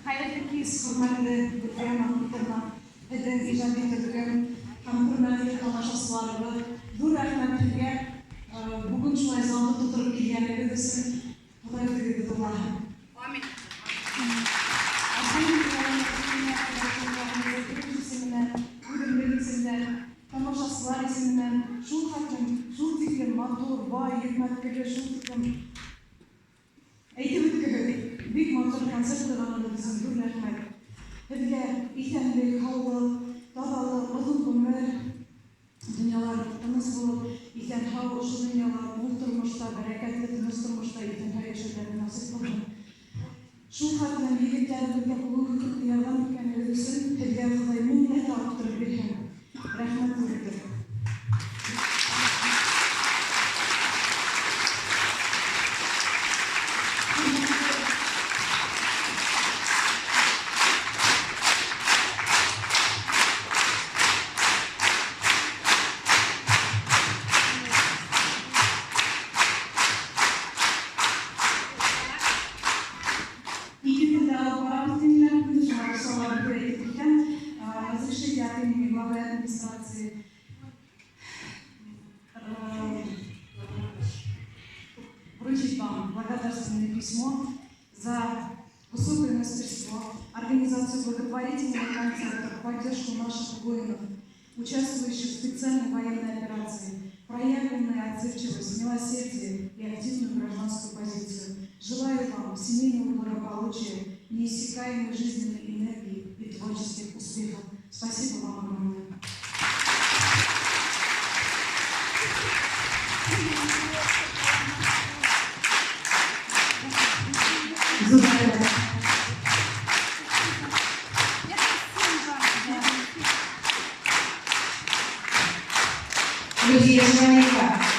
Хәерле кич, хөрмәтле Гөлфия Мәхмүтовна, безнең иҗади төркем һәм хөрмәтле тамашачыларыбыз. Зур рәхмәт сезгә, бүген шулай залны тутырып килгәнегез өчен. Ходай үзегезне зурласын. Амин. Үземнең исемнән, тамашачылар исеменнән шул хәтлем, шул тиклем матур, бай, йөкмәткеле, шул тиклем әйтеп үткегез. Бик матур концерт куйганыгыз өчен зур рәхмәт. Һезгә исәнлек, һаулык, тазалык, озын гомер, дөньялар тыныч булып, исән-һау ошо дөньяда, мул тормышта, бәрәкәтле тыныч тормышта исән-һау яшәүләрне насыйп кылсын. Шул хәтлем егетләребезгә бүгенге көнне ярдәм иткәнегез өчен һезгә Ходай мең мәртә арттырып бирһен. Рәхмәт зур итеп. Ике телдә алып барабыз диннәр, инде шуңа русчалап бер әйтеп китәм. Разрешите от имени главы администрации вручить вам благодарственное письмо за высокое мастерство, организацию благотворительного концерта в поддержку наших воинов, участвующих в специальной военной операции, проявленную отзывчивость, милосердие и активную гражданскую позицию. Желаю вам семейного благополучия, неиссякаемой жизненной энергии и творческих успехов. Спасибо вам огромное. Лүзия Җамалиева.